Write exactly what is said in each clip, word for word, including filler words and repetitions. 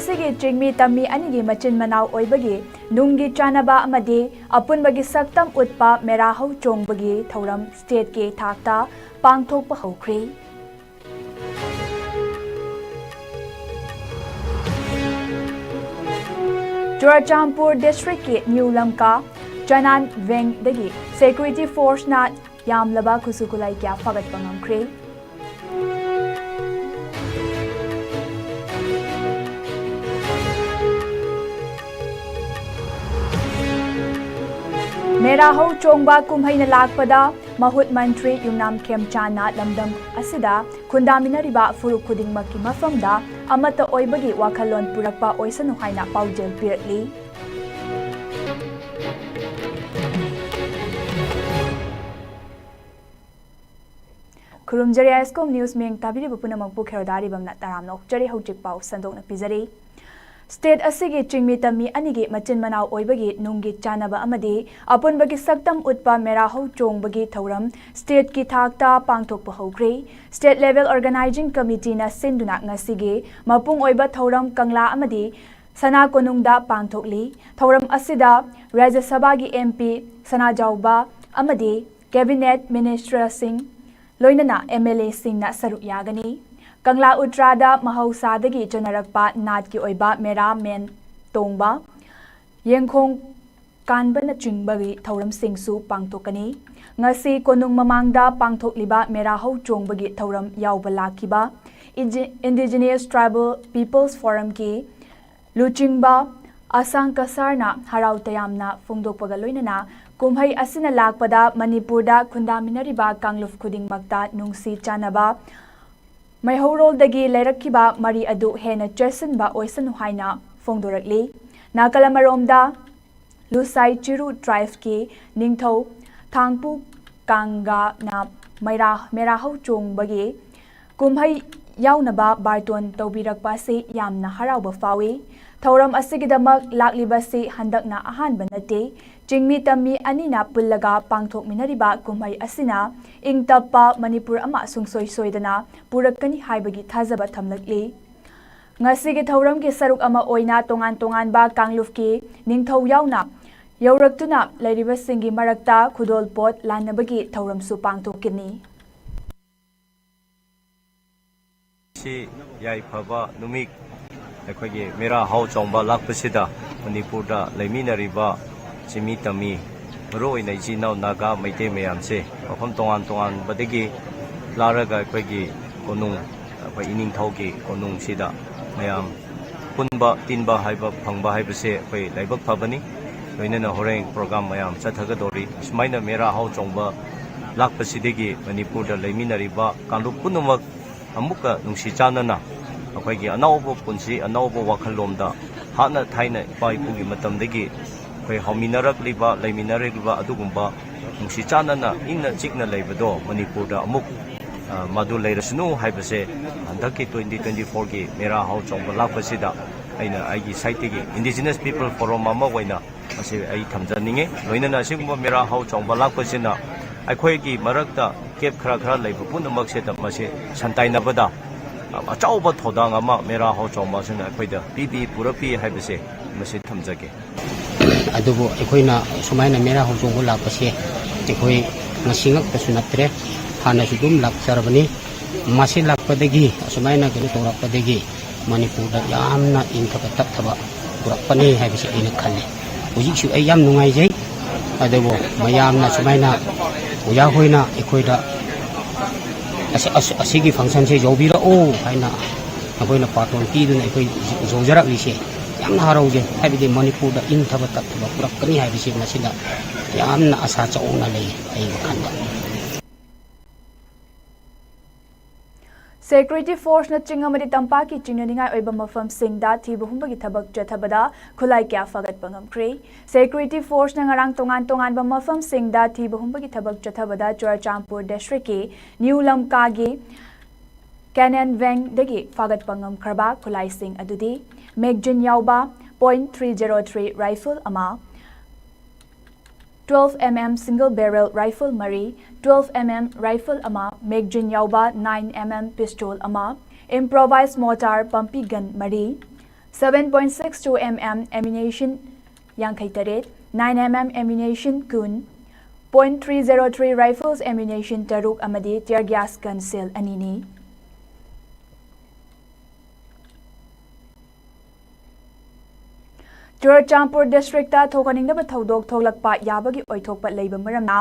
ꯑꯁꯤꯒꯤ ꯆꯤꯡꯃꯤ ꯇꯝꯃꯤ ꯑꯅꯤꯒꯤ ꯃꯆꯤꯟ ꯃꯅꯥꯎ ꯑꯣꯏꯕꯒꯤ ꯅꯨꯡꯒꯤ ꯆꯥꯟꯅꯕ ꯑꯃꯗꯤ ꯑꯄꯨꯟꯕꯒꯤ ꯁꯛꯇꯝ ꯎꯠꯄ ꯃꯦꯔꯥ ꯍꯧ ꯆꯣꯡꯕꯒꯤ ꯊꯧꯔꯝ ꯁ꯭ꯇꯦꯠꯀꯤ ꯊꯥꯛꯇ ꯄꯥꯡꯊꯣꯛꯄ ꯍꯧꯈ꯭ꯔꯦ꯫ ꯆꯨꯔꯆꯥꯟꯄꯨꯔ ꯗꯤꯁꯇ꯭ꯔꯤꯛꯀꯤ ꯅ꯭ꯌꯨ ꯂꯝꯀꯥ ꯆꯅꯥꯟ ꯚꯦꯡꯗꯒꯤ ꯁꯦꯀ꯭ꯌꯨꯔꯤꯇꯤ ꯐꯣꯔꯁꯅ ꯌꯥꯝꯂꯕ ꯈꯨꯠꯁꯨ ꯈꯨꯠꯂꯥꯏ ꯀꯌꯥ ꯐꯥꯒꯠꯄ ꯉꯝꯈ꯭ꯔꯦ꯫ ꯃꯦꯔꯥ ꯍꯧ ꯆꯣꯡꯕ ꯀꯨꯝꯍꯩꯅ ꯂꯥꯛꯄꯗ ꯃꯍꯨꯠ ꯃꯟꯇ꯭ꯔꯤ ꯌꯨꯝꯅꯥꯝ ꯈꯦꯝꯆꯥꯟꯅ ꯂꯝꯗꯝ ꯑꯁꯤꯗ ꯈꯨꯟꯗꯥꯃꯤꯟꯅꯔꯤꯕ ꯐꯨꯔꯨꯞ ꯈꯨꯗꯤꯡꯃꯛꯀꯤ ꯃꯐꯝꯗ ꯑꯃꯠꯇ ꯑꯣꯏꯕꯒꯤ ꯋꯥꯈꯜꯂꯣꯟ ꯄꯨꯔꯛꯄ ꯑꯣꯏꯁꯅꯨ ꯍꯥꯏꯅ ꯄꯥꯎꯖꯦꯜ ꯄꯤꯔꯛꯂꯤ꯫ ꯈꯨꯔꯨꯝꯖꯔꯤ ꯑꯥꯏ ꯑꯦꯁ ꯀꯣꯝ ꯅ꯭ꯌꯨꯁ ꯃꯤꯌꯦꯡ ꯇꯥꯕꯤꯔꯤꯕ ꯄꯨꯝꯅꯃꯛꯄꯨ ꯈꯦꯔꯣꯗꯥ ꯑꯔꯤꯕꯝꯅ ꯇꯔꯥꯝꯅ ꯑꯣꯛꯆꯔꯤ꯫ ꯍꯧꯖꯤꯛ ꯄꯥꯎ ꯁꯟꯗꯣꯛꯅ ꯄꯤꯖꯔꯤ꯫ ꯁ꯭ꯇꯦꯠ ꯑꯁꯤꯒꯤ ꯆꯤꯡꯃꯤ ꯇꯝꯃꯤ ꯑꯅꯤꯒꯤ ꯃꯆꯤꯟ ꯃꯅꯥꯎ ꯑꯣꯏꯕꯒꯤ ꯅꯨꯡꯒꯤ ꯆꯥꯟꯅꯕ ꯑꯃꯗꯤ ꯑꯄꯨꯟꯕꯒꯤ ꯁꯛꯇꯝ ꯎꯠꯄ ꯃꯦꯔꯥ ꯍꯧ ꯆꯣꯡꯕꯒꯤ ꯊꯧꯔꯝ ꯁ꯭ꯇꯦꯠꯀꯤ ꯊꯥꯛꯇ ꯄꯥꯡꯊꯣꯛꯄ ꯍꯧꯈ꯭ꯔꯦ꯫ ꯁ꯭ꯇꯦꯠ ꯂꯦꯚꯦꯜ ꯑꯣꯔꯒꯅꯥꯏꯖꯤꯡ ꯀꯃꯤꯇꯤꯅ ꯁꯤꯟꯗꯨꯅ ꯉꯁꯤꯒꯤ ꯃꯄꯨꯡ ꯑꯣꯏꯕ ꯊꯧꯔꯝ ꯀꯪꯂꯥ ꯑꯃꯗꯤ ꯁꯅꯥ ꯀꯣꯅꯨꯡꯗ ꯄꯥꯡꯊꯣꯛꯂꯤ꯫ ꯊꯧꯔꯝ ꯑꯁꯤꯗ ꯔꯥꯖ꯭ꯌ ꯁꯚꯥꯒꯤ ꯑꯦꯝ ꯄꯤ ꯁꯅꯥꯖꯥꯎꯕ ꯑꯃꯗꯤ ꯀꯦꯕꯤꯅꯦꯠ ꯃꯤꯅꯤꯁꯇꯔꯁꯤꯡ, ꯂꯣꯏꯅꯅ ꯑꯦꯝ ꯑꯦꯜ ꯑꯦꯁꯤꯡꯅ ꯁꯔꯨꯛ ꯌꯥꯒꯅꯤ꯫ ꯀꯪꯂꯥ ꯎꯇ꯭ꯔꯥꯗ ꯃꯍꯧꯁꯥꯗꯒꯤ ꯆꯠꯅꯔꯛꯄ ꯅꯥꯠꯀꯤ ꯑꯣꯏꯕ ꯃꯦꯔꯥ ꯃꯦꯟ ꯇꯣꯡꯕ, ꯌꯦꯡꯈꯣꯡ ꯀꯥꯟꯕꯅꯆꯤꯡꯕꯒꯤ ꯊꯧꯔꯝꯁꯤꯡꯁꯨ ꯄꯥꯡꯊꯣꯛꯀꯅꯤ꯫ ꯉꯁꯤ ꯀꯣꯅꯨꯡ ꯃꯃꯥꯡꯗ ꯄꯥꯡꯊꯣꯛꯂꯤꯕ ꯃꯦꯔꯥ ꯍꯧ ꯆꯣꯡꯕꯒꯤ ꯊꯧꯔꯝ ꯌꯥꯎꯕ ꯂꯥꯛꯈꯤꯕ ꯏꯟꯗꯤ-, ꯏꯟꯗꯤꯖꯤꯅꯁ ꯇ꯭ꯔꯥꯏꯕꯦꯜ ꯄꯤꯄꯜꯁ ꯐꯣꯔꯝꯒꯤ ꯂꯨꯆꯤꯡꯕ ꯑꯁꯥꯡ ꯀꯁꯥꯔꯅ ꯍꯔꯥꯎ ꯇꯌꯥꯝꯅ ꯐꯣꯡꯗꯣꯛꯄꯒ ꯂꯣꯏꯅꯅ ꯀꯨꯝꯍꯩ ꯑꯁꯤꯅ ꯂꯥꯛꯄꯗ ꯃꯅꯤꯄꯨꯔꯗ ꯈꯨꯟꯗꯥꯃꯤꯟꯅꯔꯤꯕ ꯀꯥꯡꯂꯨꯞ ꯈꯨꯗꯤꯡꯃꯛꯇ ꯅꯨꯡꯁꯤ ꯆꯥꯟꯅꯕ, ꯃꯩꯍꯧꯔꯣꯜꯗꯒꯤ ꯂꯩꯔꯛꯈꯤꯕ ꯃꯔꯤ ꯑꯗꯨ ꯍꯦꯟꯅ ꯆꯦꯠꯁꯤꯟꯕ ꯑꯣꯏꯁꯅꯨ ꯍꯥꯏꯅ ꯐꯣꯡꯗꯣꯔꯛꯂꯤ꯫ ꯅꯥꯀꯜ ꯑꯃꯔꯣꯝꯗ, ꯂꯨꯁꯥꯏ ꯆꯤꯔꯨ ꯇ꯭ꯔꯥꯏꯕꯀꯤ ꯅꯤꯡꯊꯧ ꯊꯥꯡꯄꯨ ꯀꯥꯡꯒꯥꯅ ꯃꯩꯔꯥ-, ꯃꯦꯔꯥ ꯍꯧ ꯆꯣꯡꯕꯒꯤ ꯀꯨꯝꯍꯩ ꯌꯥꯎꯅꯕ ꯕꯥꯔꯇꯣꯟ ꯇꯧꯕꯤꯔꯛꯄ ꯑꯁꯤ ꯌꯥꯝꯅ ꯍꯔꯥꯎꯕ ꯐꯥꯎꯏ꯫ ꯊꯧꯔꯝ ꯑꯁꯤꯒꯤꯗꯃꯛ ꯂꯥꯛꯂꯤꯕꯁꯤ ꯍꯟꯗꯛꯅ ꯑꯍꯥꯟꯕ ꯅꯠꯇꯦ꯫ ꯆꯤꯡꯃꯤ ꯇꯝꯃꯤ ꯑꯅꯤꯅ ꯄꯨꯜꯂꯒ ꯄꯥꯡꯊꯣꯛꯃꯤꯟꯅꯔꯤꯕ ꯀꯨꯝꯍꯩ ꯑꯁꯤꯅ ꯏꯪ ꯇꯞꯄ ꯃꯅꯤꯄꯨꯔ ꯑꯃ ꯁꯨꯡꯁꯣꯏ ꯁꯣꯏꯗꯅ ꯄꯨꯔꯛꯀꯅꯤ ꯍꯥꯏꯕꯒꯤ ꯊꯥꯖꯕ ꯊꯝꯂꯛꯂꯤ꯫ ꯉꯁꯤꯒꯤ ꯊꯧꯔꯝꯒꯤ ꯁꯔꯨꯛ ꯑꯃ ꯑꯣꯏꯅ ꯇꯣꯉꯥꯟ ꯇꯣꯉꯥꯟꯕ ꯀꯥꯡꯂꯨꯞꯀꯤ ꯅꯤꯡꯊꯧ ꯌꯥꯎꯅ ꯌꯧꯔꯛꯇꯨꯅ ꯂꯩꯔꯤꯕꯁꯤꯡꯒꯤ ꯃꯔꯛꯇ ꯈꯨꯗꯣꯜꯄꯣꯠ ꯂꯥꯟꯅꯕꯒꯤ ꯊꯧꯔꯝꯁꯨ ꯄꯥꯡꯊꯣꯛꯀꯅꯤ꯫ ꯁꯤ ꯌꯥꯏꯐꯕ ꯅꯨꯃꯤꯠ ꯑꯩꯈꯣꯏꯒꯤ ꯃꯦꯔꯥ ꯍꯥꯎ ꯆꯣꯡꯕ ꯂꯥꯛꯄꯁꯤꯗ ꯃꯅꯤꯄꯨꯔꯗ ꯂꯩꯃꯤꯟꯅꯔꯤꯕ ꯆꯤꯃꯤ ꯇꯝꯃꯤ, ꯃꯔꯨꯑꯣꯏꯅ ꯏꯆꯤꯟ ꯏꯅꯥꯎ ꯅꯥꯒꯥ ꯃꯩꯇꯩ ꯃꯌꯥꯝꯁꯦ ꯃꯐꯝ ꯇꯣꯉꯥꯟ ꯇꯣꯉꯥꯟꯕꯗꯒꯤ ꯂꯥꯛꯂꯒ ꯑꯩꯈꯣꯏꯒꯤ ꯀꯣꯅꯨꯡ, ꯑꯩꯈꯣꯏ ꯏꯅꯤꯡꯊꯧꯒꯤ ꯀꯣꯅꯨꯡꯁꯤꯗ ꯃꯌꯥꯝ ꯄꯨꯟꯕ ꯇꯤꯟꯕ ꯍꯥꯏꯕ ꯐꯪꯕ ꯍꯥꯏꯕꯁꯦ ꯑꯩꯈꯣꯏ ꯂꯥꯏꯕꯛ ꯐꯕꯅꯤ꯫ ꯂꯣꯏꯅꯅ ꯍꯣꯔꯦꯟ ꯄ꯭ꯔꯣꯒ꯭ꯔꯥꯝ ꯃꯌꯥꯝ ꯆꯠꯊꯒꯗꯧꯔꯤ꯫ ꯁꯨꯃꯥꯏꯅ ꯃꯦꯔꯥ ꯍꯥꯎ ꯆꯣꯡꯕ ꯂꯥꯛꯄꯁꯤꯗꯒꯤ ꯃꯅꯤꯄꯨꯔꯗ ꯂꯩꯃꯤꯟꯅꯔꯤꯕ ꯀꯥꯡꯂꯨꯞ ꯄꯨꯝꯅꯃꯛ ꯑꯃꯨꯛꯀ ꯅꯨꯡꯁꯤ ꯆꯥꯟꯅꯅ ꯑꯩꯈꯣꯏꯒꯤ ꯑꯅꯧꯕ ꯄꯨꯟꯁꯤ, ꯑꯅꯧꯕ ꯋꯥꯈꯜꯂꯣꯝꯗ ꯍꯥꯟꯅ ꯊꯥꯏꯅ ꯏꯄꯥ ꯏꯄꯨꯒꯤ ꯃꯇꯝꯗꯒꯤ ꯑꯩꯈꯣꯏ ꯍꯧꯃꯤꯟꯅꯔꯛꯂꯤꯕ, ꯂꯩꯃꯤꯟꯅꯔꯛꯂꯤꯕ ꯑꯗꯨꯒꯨꯝꯕ ꯅꯨꯡꯁꯤ ꯆꯥꯟꯅꯅ ꯏꯪꯅ ꯆꯤꯛꯅ ꯂꯩꯕꯗꯣ ꯃꯅꯤꯄꯨꯔꯗ ꯑꯃꯨꯛ, ꯑ, ꯃꯗꯨ ꯂꯩꯔꯁꯅꯨ ꯍꯥꯏꯕꯁꯦ ꯍꯟꯗꯛꯀꯤ twenty twenty-fourꯒꯤ ꯃꯦꯔꯥ ꯍꯥꯎ ꯆꯣꯡꯕ ꯂꯥꯛꯄꯁꯤꯗ ꯑꯩꯅ ꯑꯩꯒꯤ ꯁꯥꯏꯠꯇꯒꯤ Indigenous People Forum ꯑꯃ ꯑꯣꯏꯅ ꯃꯁꯤ ꯑꯩ ꯊꯝꯖꯅꯤꯡꯉꯤ꯫ ꯂꯣꯏꯅꯅ ꯑꯁꯤꯒꯨꯝꯕ ꯃꯦꯔꯥ ꯍꯥꯎ ꯆꯣꯡꯕ ꯂꯥꯛꯄꯁꯤꯅ ꯑꯩꯈꯣꯏꯒꯤ ꯃꯔꯛꯇ gap ꯈꯔ ꯈꯔ ꯂꯩꯕ ꯄꯨꯝꯅꯃꯛꯁꯤꯗ ꯃꯁꯤ ꯁꯟꯇꯥꯏꯅꯕꯗ ꯑꯆꯧꯕ ꯊꯧꯗꯥꯡ ꯑꯃ ꯃꯦꯔꯥ ꯍꯥꯎ ꯆꯣꯡꯕ ꯑꯁꯤꯅ ꯑꯩꯈꯣꯏꯗ ꯄꯤꯕꯤ, ꯄꯨꯔꯛꯄꯤ ꯍꯥꯏꯕꯁꯦ ꯃꯁꯤ ꯊꯝꯖꯒꯦ꯫ ꯑꯗꯨꯕꯨ ꯑꯩꯈꯣꯏꯅ ꯁꯨꯃꯥꯏꯅ ꯃꯦꯔꯥ ꯍꯥꯎ ꯆꯣꯡꯕ ꯂꯥꯛꯄꯁꯦ ꯑꯩꯈꯣꯏ ꯉꯁꯤ ꯉꯛꯇꯁꯨ ꯅꯠꯇ꯭ꯔꯦ, ꯍꯥꯟꯅꯁꯨ ꯑꯗꯨꯝ ꯂꯥꯛꯆꯔꯕꯅꯤ꯫ ꯃꯁꯤ ꯂꯥꯛꯄꯗꯒꯤ, ꯑꯁꯨꯃꯥꯏꯅ ꯀꯩꯅꯣ ꯇꯧꯔꯛꯄꯗꯒꯤ ꯃꯅꯤꯄꯨꯔꯗ ꯌꯥꯝꯅ ꯏꯪꯊꯕ ꯇꯞꯊꯕ ꯄꯨꯔꯛꯄꯅꯤ ꯍꯥꯏꯕꯁꯤ ꯑꯩꯅ ꯈꯜꯂꯤ꯫ ꯍꯧꯖꯤꯛꯁꯨ ꯑꯩ ꯌꯥꯝ ꯅꯨꯡꯉꯥꯏꯖꯩ꯫ ꯑꯗꯨꯕꯨ ꯃꯌꯥꯝꯅ ꯁꯨꯃꯥꯏꯅ ꯑꯣꯖꯥ ꯍꯣꯏꯅ ꯑꯩꯈꯣꯏꯗ ꯑꯁ-, ꯑꯁ-, ꯑꯁꯤꯒꯤ functionꯁꯦ ꯌꯧꯕꯤꯔꯛꯑꯣ ꯍꯥꯏꯅ ꯑꯩꯈꯣꯏꯅ ꯄꯥꯔꯇꯣꯟ ꯄꯤꯗꯨꯅ ꯑꯩꯈꯣꯏ ꯌꯧꯖꯔꯛꯂꯤꯁꯦ ꯌꯥꯝꯅ ꯍꯔꯥꯎꯖꯩ꯫ ꯍꯥꯏꯕꯗꯤ ꯃꯅꯤꯄꯨꯔꯗ ꯏꯪꯊꯕ ꯇꯞꯊꯕ ꯄꯨꯔꯛꯀꯅꯤ ꯍꯥꯏꯕꯁꯤ ꯃꯁꯤꯗ ꯌꯥꯝꯅ ꯑꯁꯥ ꯆꯥꯎꯅ ꯂꯩ ꯑꯩ ꯋꯥꯈꯜꯗ꯫ Security forceꯅ ꯆꯤꯡ ꯑꯃꯗꯤ ꯇꯝꯄꯥꯛꯀꯤ ꯆꯤꯡꯅꯅꯤꯡꯉꯥꯏ ꯑꯣꯏꯕ ꯃꯐꯝꯁꯤꯡꯗ ꯊꯤꯕ ꯍꯨꯝꯕꯒꯤ ꯊꯕꯛ ꯆꯠꯊꯕꯗ ꯈꯨꯠꯂꯥꯏ ꯀꯌꯥ ꯐꯥꯒꯠꯄ ꯉꯝꯈ꯭ꯔꯦ꯫ Security forceꯅ ꯉꯔꯥꯡ ꯇꯣꯉꯥꯟ ꯇꯣꯉꯥꯟꯕ ꯃꯐꯝꯁꯤꯡꯗ ꯊꯤꯕ ꯍꯨꯝꯕꯒꯤ ꯊꯕꯛ ꯆꯠꯊꯕꯗ ꯆꯨꯔꯆꯥꯟꯄꯨꯔ districtꯀꯤ ꯅ꯭ꯌꯨ ꯂꯝꯀꯥꯒꯤ ꯀꯦꯅꯟ ꯚꯦꯡꯗꯒꯤ ꯐꯥꯒꯠꯄ ꯉꯝꯈ꯭ꯔꯕ ꯈꯨꯠꯂꯥꯏꯁꯤꯡ ꯑꯗꯨꯗꯤ magazine ꯌꯥꯎꯕ point three zero three rifle ꯑꯃ, twelve mm single barrel rifle ꯃꯔꯤ, twelve mm rifle ꯑꯃ, magazine ꯌꯥꯎꯕ nine mm pistol ꯑꯃ, improvised mortar ꯄꯝꯄꯤ gun ꯃꯔꯤ, seven point six two M M ammunition ꯌꯥꯡꯈꯩ ꯇꯔꯦꯠ, nine M M ammunition ꯀꯨꯟ, point three zero three rifles ammunition ꯇꯔꯨꯛ ꯑꯃꯗꯤ tear gas gun shell ꯑꯅꯤꯅꯤ꯫ ꯆꯨꯔꯆꯥꯟꯄꯨꯔ districtꯇ ꯊꯣꯛꯍꯟꯅꯤꯡꯗꯕ ꯊꯧꯗꯣꯛ ꯊꯣꯛꯂꯛꯄ ꯌꯥꯕꯒꯤ ꯑꯣꯏꯊꯣꯛꯄ ꯂꯩꯕ ꯃꯔꯝꯅ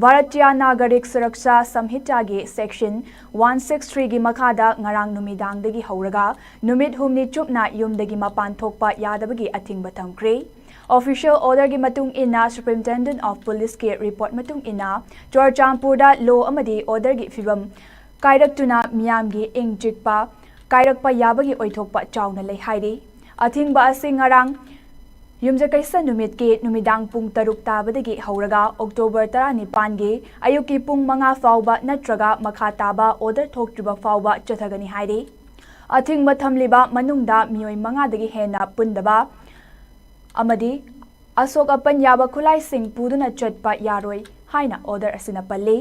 Bharatiya ꯅꯥꯒꯔꯤꯛ Suraksha ꯁꯝꯍꯤꯇꯥꯒꯤ section one six threeꯒꯤ ꯃꯈꯥꯗ ꯉꯔꯥꯡ ꯅꯨꯃꯤꯗꯥꯡꯗꯒꯤ ꯍꯧꯔꯒ ꯅꯨꯃꯤꯠ ꯍꯨꯝꯅꯤ ꯆꯨꯞꯅ ꯌꯨꯝꯗꯒꯤ ꯃꯄꯥꯟ ꯊꯣꯛꯄ ꯌꯥꯗꯕꯒꯤ ꯑꯊꯤꯡꯕ ꯊꯝꯈ꯭ꯔꯦ꯫ Official orderꯒꯤ ꯃꯇꯨꯡ ꯏꯟꯅ Superintendent of Policeꯀꯤ report ꯃꯇꯨꯡ ꯏꯟꯅ ꯆꯨꯔꯆꯥꯟꯄꯨꯔꯗ law ꯑꯃꯗꯤ orderꯒꯤ ꯐꯤꯕꯝ ꯀꯥꯏꯔꯛꯇꯨꯅ ꯃꯤꯌꯥꯝꯒꯤ ꯏꯪ ꯆꯤꯛꯄ ꯀꯥꯏꯔꯛꯄ ꯌꯥꯕꯒꯤ ꯑꯣꯏꯊꯣꯛꯄ ꯆꯥꯎꯅ ꯂꯩ ꯍꯥꯏꯔꯤ꯫ ꯑꯊꯤꯡꯕ ꯑꯁꯤ ꯉꯔꯥꯡ ꯌꯨꯝꯖꯀꯩꯁ ꯅꯨꯃꯤꯠꯀꯤ ꯅꯨꯃꯤꯗꯥꯡ ꯄꯨꯡ ꯇꯔꯨꯛ ꯇꯥꯕꯗꯒꯤ ꯍꯧꯔꯒ October ꯇꯔꯥꯅꯤꯄꯥꯟꯒꯤ ꯑꯌꯨꯛꯀꯤ ꯄꯨꯡ ꯃꯉꯥ ꯐꯥꯎꯕ ꯅꯠꯇ꯭ꯔꯒ ꯃꯈꯥ ꯇꯥꯕ order ꯊꯣꯛꯇ꯭ꯔꯤꯕ ꯐꯥꯎꯕ ꯆꯠꯊꯒꯅꯤ ꯍꯥꯏꯔꯤ꯫ ꯑꯊꯤꯡꯕ ꯊꯝꯂꯤꯕ ꯃꯅꯨꯡꯗ ꯃꯤꯑꯣꯏ ꯃꯉꯥꯗꯒꯤ ꯍꯦꯟꯅ ꯄꯨꯟꯗꯕ ꯑꯃꯗꯤ ꯑꯁꯣꯛ ꯑꯄꯟ ꯌꯥꯕ ꯈꯨꯠꯂꯥꯏꯁꯤꯡ ꯄꯨꯗꯨꯅ ꯆꯠꯄ ꯌꯥꯔꯣꯏ ꯍꯥꯏꯅ order ꯑꯁꯤꯅ ꯄꯜꯂꯤ꯫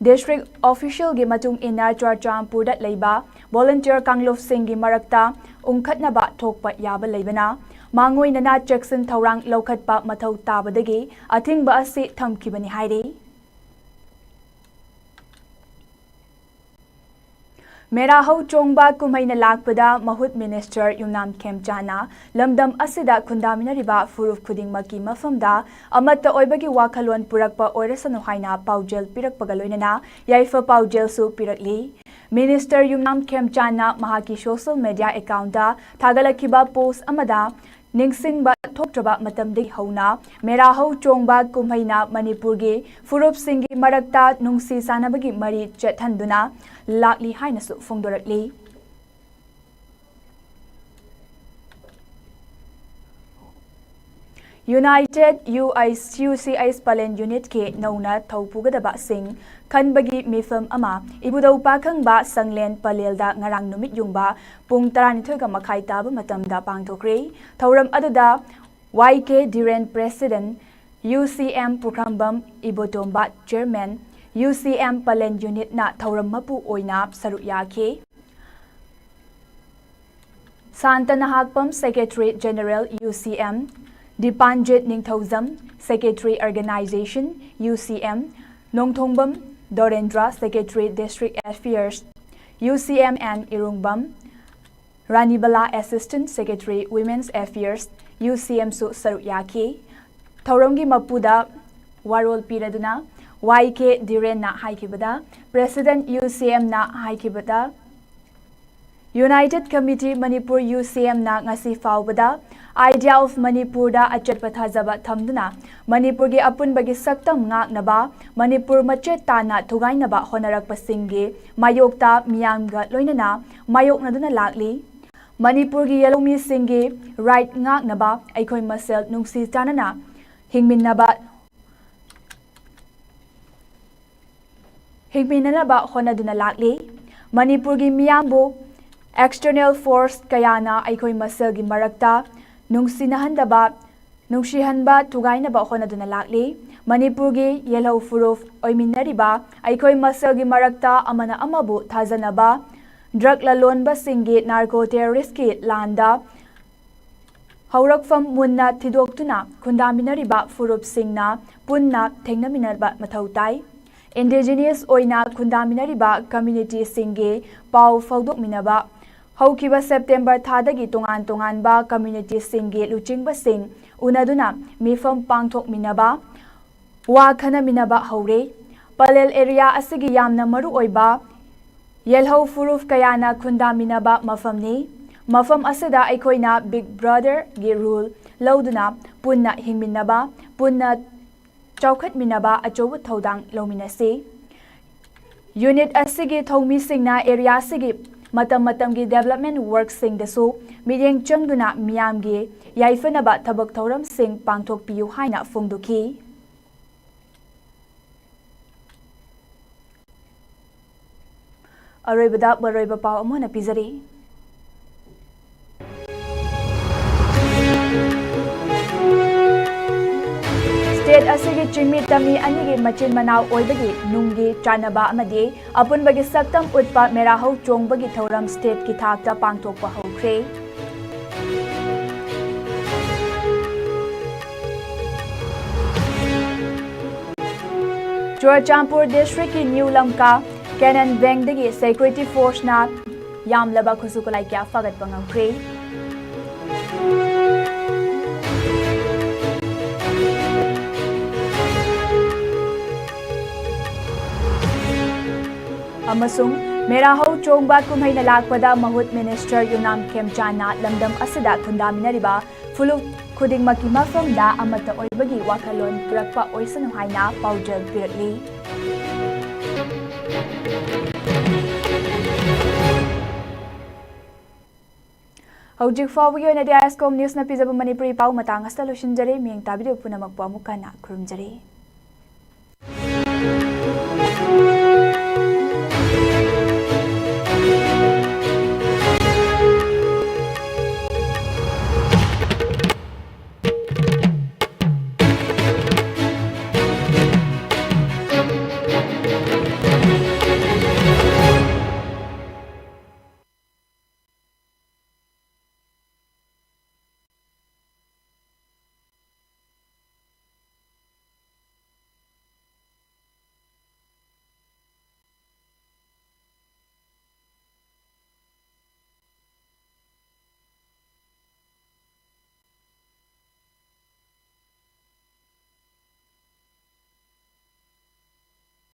District officialꯒꯤ ꯃꯇꯨꯡ ꯏꯟꯅ ꯆꯨꯔꯆꯥꯟꯄꯨꯔꯗ ꯂꯩꯕ volunteer ꯀꯥꯡꯂꯨꯞꯁꯤꯡꯒꯤ ꯃꯔꯛꯇ ꯎꯪꯈꯠꯅꯕ ꯊꯣꯛꯄ ꯌꯥꯕ ꯂꯩꯕꯅ ꯃꯥꯡꯑꯣꯏꯅꯅ ꯆꯦꯛꯁꯤꯟ ꯊꯧꯔꯥꯡ ꯂꯧꯈꯠꯄ ꯃꯊꯧ ꯇꯥꯕꯗꯒꯤ ꯑꯊꯤꯡꯕ ꯑꯁꯤ ꯊꯝꯈꯤꯕꯅꯤ ꯍꯥꯏꯔꯤ꯫ ꯃꯦꯔꯥ ꯍꯧ ꯆꯣꯡꯕ ꯀꯨꯝꯍꯩꯅ ꯂꯥꯛꯄꯗ ꯃꯍꯨꯠ minister ꯌꯨꯝꯅꯥꯝ ꯈꯦꯝꯆꯥꯟꯅ ꯂꯝꯗꯝ ꯑꯁꯤꯗ ꯈꯨꯟꯗꯥꯃꯤꯟꯅꯔꯤꯕ ꯐꯨꯔꯨꯞ ꯈꯨꯗꯤꯡꯃꯛꯀꯤ ꯃꯐꯝꯗ ꯑꯃꯠꯇ ꯑꯣꯏꯕꯒꯤ ꯋꯥꯈꯜꯂꯣꯟ ꯄꯨꯔꯛꯄ ꯑꯣꯏꯔꯁꯅꯨ ꯍꯥꯏꯅ ꯄꯥꯎꯖꯦꯜ ꯄꯤꯔꯛꯄꯒ ꯂꯣꯏꯅꯅ ꯌꯥꯏꯐ ꯄꯥꯎꯖꯦꯜꯁꯨ ꯄꯤꯔꯛꯂꯤ꯫ Minister ꯌꯨꯝꯅꯥꯝ ꯈꯦꯝꯆꯥꯟꯅ ꯃꯍꯥꯛꯀꯤ social media accountꯇ ꯊꯥꯒꯠꯂꯛꯈꯤꯕ post ꯑꯃꯗ ꯅꯤꯡꯁꯤꯡꯕ ꯊꯣꯛꯇ꯭ꯔꯕ ꯃꯇꯝꯗꯒꯤ ꯍꯧꯅ ꯃꯦꯔꯥ ꯍꯧ ꯆꯣꯡꯕ ꯀꯨꯝꯍꯩꯅ ꯃꯅꯤꯄꯨꯔꯒꯤ ꯐꯨꯔꯨꯞꯁꯤꯡꯒꯤ ꯃꯔꯛꯇ ꯅꯨꯡꯁꯤ ꯆꯥꯟꯅꯕꯒꯤ ꯃꯔꯤ ꯆꯠꯍꯟꯗꯨꯅ ꯂꯥꯛꯂꯤ ꯍꯥꯏꯅꯁꯨ ꯐꯣꯡꯗꯣꯔꯛꯂꯤ꯫ United UICUCS ꯄꯂꯦꯟ unitꯀꯤ ꯅꯧꯅ ꯊꯧ ꯄꯨꯒꯗꯕꯁꯤꯡ ꯈꯟꯕꯒꯤ ꯃꯤꯐꯝ ꯑꯃ ꯏꯕꯨꯙꯧ ꯄꯥꯈꯪꯕ ꯁꯪꯂꯦꯟ ꯄꯂꯦꯜꯗ ꯉꯔꯥꯡ ꯅꯨꯃꯤꯠ ꯌꯨꯡꯕ ꯄꯨꯡ ꯇꯔꯥꯅꯤꯊꯣꯏꯒ ꯃꯈꯥꯏ ꯇꯥꯕ ꯃꯇꯝꯗ ꯄꯥꯡꯊꯣꯛꯈ꯭ꯔꯦ꯫ ꯊꯧꯔꯝ ꯑꯗꯨꯗ YK Dhiren president, UCM Pukhrambam Ibotomba chairman, UCM ꯄꯂꯦꯟ unitꯅ ꯊꯧꯔꯝ ꯃꯄꯨ ꯑꯣꯏꯅ ꯁꯔꯨꯛ ꯌꯥꯈꯤ꯫ Santa Nahakpam, Secretary General, U C M, Dipanjit Ningthoujam, Secretary Organization, U C M, Nongthongbam Dorendra, Secretary District Affairs, U C M, and Irungbam Ranibala, Assistant Secretary Women's Affairs, U C M ꯁꯨ ꯁꯔꯨꯛ ꯌꯥꯈꯤ꯫ ꯊꯧꯔꯝꯒꯤ ꯃꯄꯨꯗ ꯋꯥꯔꯣꯜ ꯄꯤꯔꯗꯨꯅ Y K ꯙꯤꯔꯦꯟꯅ ꯍꯥꯏꯈꯤꯕꯗ, President U C M ꯅ ꯍꯥꯏꯈꯤꯕꯗ, United Committee Manipur, U C M ꯅ ꯉꯁꯤ ꯐꯥꯎꯕꯗ Idea of Manipur ꯗ ꯑꯆꯦꯠꯄ ꯊꯥꯖꯕ ꯊꯝꯗꯨꯅ ꯃꯅꯤꯄꯨꯔꯒꯤ ꯑꯄꯨꯟꯕꯒꯤ ꯁꯛꯇꯝ ꯉꯥꯛꯅꯕ, ꯃꯅꯤꯄꯨꯔ ꯃꯆꯦꯠ ꯇꯥꯅ ꯊꯨꯒꯥꯏꯅꯕ ꯍꯣꯠꯅꯔꯛꯄꯁꯤꯡꯒꯤ ꯃꯥꯌꯣꯛꯇ ꯃꯤꯌꯥꯝꯒ ꯂꯣꯏꯅꯅ ꯃꯥꯌꯣꯛꯅꯗꯨꯅ ꯂꯥꯛꯂꯤ꯫ ꯃꯅꯤꯄꯨꯔꯒꯤ ꯌꯦꯜꯍꯧꯃꯤꯁꯤꯡꯒꯤ right ꯉꯥꯛꯅꯕ ꯑꯩꯈꯣꯏ ꯃꯁꯦꯜ ꯅꯨꯡꯁꯤ ꯆꯥꯟꯅꯅ ꯍꯤꯡꯃꯤꯟꯅꯕ ꯍꯤꯡꯃꯤꯟꯅꯅꯕ ꯍꯣꯠꯅꯗꯨꯅ ꯂꯥꯛꯂꯤ꯫ ꯃꯅꯤꯄꯨꯔꯒꯤ ꯃꯤꯌꯥꯝꯕꯨ external force ꯀꯌꯥꯅ ꯑꯩꯈꯣꯏ ꯃꯁꯦꯜꯒꯤ ꯃꯔꯛꯇ ꯅꯨꯡꯁꯤꯅꯍꯟꯗꯕ, ꯅꯨꯡꯁꯤꯍꯟꯕ ꯊꯨꯒꯥꯏꯅꯕ ꯍꯣꯠꯅꯗꯨꯅ ꯂꯥꯛꯂꯤ꯫ ꯃꯅꯤꯄꯨꯔꯒꯤ ꯌꯦꯜꯍꯧ ꯐꯨꯔꯨꯞ ꯑꯣꯏꯃꯤꯟꯅꯔꯤꯕ ꯑꯩꯈꯣꯏ ꯃꯁꯦꯜꯒꯤ ꯃꯔꯛꯇ ꯑꯃꯅ ꯑꯃꯕꯨ ꯊꯥꯖꯅꯕ, drug ꯂꯂꯣꯟꯕꯁꯤꯡꯒꯤ, narco terrorist ꯀꯤ ꯂꯥꯟꯗ ꯍꯧꯔꯛꯐꯝ ꯃꯨꯟꯅ ꯊꯤꯗꯣꯛꯇꯨꯅ ꯈꯨꯟꯗꯥꯃꯤꯟꯅꯔꯤꯕ ꯐꯨꯔꯨꯞꯁꯤꯡꯅ ꯄꯨꯟꯅ ꯊꯦꯡꯅꯃꯤꯟꯅꯕ ꯃꯊꯧ ꯇꯥꯏ꯫ Indigenous ꯑꯣꯏꯅ ꯈꯨꯟꯗꯥꯃꯤꯟꯅꯔꯤꯕ community ꯁꯤꯡꯒꯤ ꯄꯥꯎ ꯐꯥꯎꯗꯣꯛꯃꯤꯟꯅꯕ꯫ ꯍꯧꯈꯤꯕ September ꯊꯥꯗꯒꯤ ꯇꯣꯉꯥꯟ ꯇꯣꯉꯥꯟꯕ community ꯁꯤꯡꯒꯤ ꯂꯨꯆꯤꯡꯕꯁꯤꯡ ꯎꯅꯗꯨꯅ ꯃꯤꯐꯝ ꯄꯥꯡꯊꯣꯛꯃꯤꯟꯅꯕ, ꯋꯥ ꯈꯟꯅꯃꯤꯟꯅꯕ ꯍꯧꯔꯦ꯫ ꯄꯂꯦꯜ area ꯑꯁꯤꯒꯤ ꯌꯥꯝꯅ ꯃꯔꯨ ꯑꯣꯏꯕ ꯌꯦꯜꯍꯧ ꯐꯨꯔꯨꯞ ꯀꯌꯥꯅ ꯈꯨꯟꯗꯥꯃꯤꯟꯅꯕ ꯃꯐꯝꯅꯤ꯫ ꯃꯐꯝ ꯑꯁꯤꯗ ꯑꯩꯈꯣꯏꯅ Big Brother ꯒꯤ rule ꯂꯧꯗꯨꯅ ꯄꯨꯟꯅ ꯍꯤꯡꯃꯤꯟꯅꯕ, ꯄꯨꯟꯅ ꯆꯥꯎꯈꯠꯃꯤꯟꯅꯕ ꯑꯆꯧꯕ ꯊꯧꯗꯥꯡ ꯂꯧꯃꯤꯟꯅꯁꯤ꯫ Unit ꯑꯁꯤꯒꯤ ꯊꯧꯃꯤꯁꯤꯡꯅ area ꯑꯁꯤꯒꯤ ꯃꯇꯝ ꯃꯇꯝꯒꯤ development work ꯁꯤꯡꯗꯁꯨ ꯃꯤꯠꯌꯦꯡ ꯆꯪꯗꯨꯅ ꯃꯤꯌꯥꯝꯒꯤ ꯌꯥꯏꯐꯅꯕ ꯊꯕꯛ ꯊꯧꯔꯝꯁꯤꯡ ꯄꯥꯡꯊꯣꯛꯄꯤꯌꯨ ꯍꯥꯏꯅ ꯐꯣꯡꯗꯣꯛꯈꯤ꯫ ꯑꯔꯣꯏꯕꯗ ꯃꯔꯨꯑꯣꯏꯕ ꯄꯥꯎ ꯑꯃꯨꯛ ꯍꯟꯅ ꯄꯤꯖꯔꯤ꯫ State ꯑꯁꯤꯒꯤ ꯆꯤꯡꯃꯤ ꯇꯝꯃꯤ ꯑꯅꯤꯒꯤ ꯃꯆꯤꯟ ꯃꯅꯥꯎ ꯑꯣꯏꯕꯒꯤ ꯅꯨꯡꯒꯤ ꯆꯥꯟꯅꯕ ꯑꯃꯗꯤ ꯑꯄꯨꯟꯕꯒꯤ ꯁꯛꯇꯝ ꯎꯠꯄ ꯃꯦꯔꯥꯍꯧ ꯆꯣꯡꯕꯒꯤ ꯊꯧꯔꯝ state ꯀꯤ ꯊꯥꯛꯇ ꯄꯥꯡꯊꯣꯛꯄ ꯍꯧꯈ꯭ꯔꯦ꯫ ꯆꯨꯔꯆꯥꯟꯄꯨꯔ ꯗꯤꯁꯇ꯭ꯔꯤꯛꯀꯤ ꯅ꯭ꯌꯨ ꯂꯝꯀꯥ ꯀꯦꯅꯟ ꯕꯦꯡꯗꯒꯤ ꯁꯦꯀ꯭ꯌꯨꯔꯤꯇꯤ ꯐꯣꯔꯁꯅ ꯌꯥꯝꯂꯕ ꯈꯨꯠꯁꯨ ꯈꯨꯠꯂꯥꯏ ꯀꯌꯥ ꯐꯥꯒꯠꯄ ꯉꯝꯈ꯭ꯔꯦ꯫ ꯑꯃꯁꯨꯡ ꯃꯦꯔꯥ ꯍꯧ ꯆꯣꯡꯕ ꯀꯨꯝꯍꯩꯅ ꯂꯥꯛꯄꯗ ꯃꯍꯨꯠ ꯃꯤꯅꯤꯁꯇꯔ ꯌꯨꯝꯅꯥꯝ ꯈꯦꯝꯆꯥꯟꯅ ꯂꯝꯗꯝ ꯑꯁꯤꯗ ꯈꯨꯟꯗꯥꯃꯤꯟꯅꯔꯤꯕ ꯐꯨꯂꯨꯞ ꯈꯨꯗꯤꯡꯃꯛꯀꯤ ꯃꯐꯝꯗ ꯑꯃꯠꯇ ꯑꯣꯏꯕꯒꯤ ꯋꯥꯈꯜꯂꯣꯟ ꯄꯨꯔꯛꯄ ꯑꯣꯏꯁꯅꯨ ꯍꯥꯏꯅ ꯄꯥꯎꯖꯦꯜ ꯄꯤꯔꯛꯂꯤ꯫ ꯍꯧꯖꯤꯛ ꯐꯥꯎꯕꯒꯤ ꯑꯣꯏꯅꯗꯤ ꯑꯥꯏ ꯑꯦꯁ ꯀꯣꯝ ꯅ꯭ꯌꯨꯁꯅ ꯄꯤꯖꯕ ꯃꯅꯤꯄꯨꯔꯤ ꯄꯥꯎ ꯃꯇꯥꯡ ꯑꯁꯤꯗ ꯂꯣꯏꯁꯤꯟꯖꯔꯦ꯫ ꯃꯤꯠꯌꯦꯡ ꯇꯥꯕꯤꯔꯤꯕ ꯄꯨꯝꯅꯃꯛꯄꯨ ꯑꯃꯨꯛ ꯍꯟꯅ ꯈꯨꯔꯨꯝꯖꯔꯤ꯫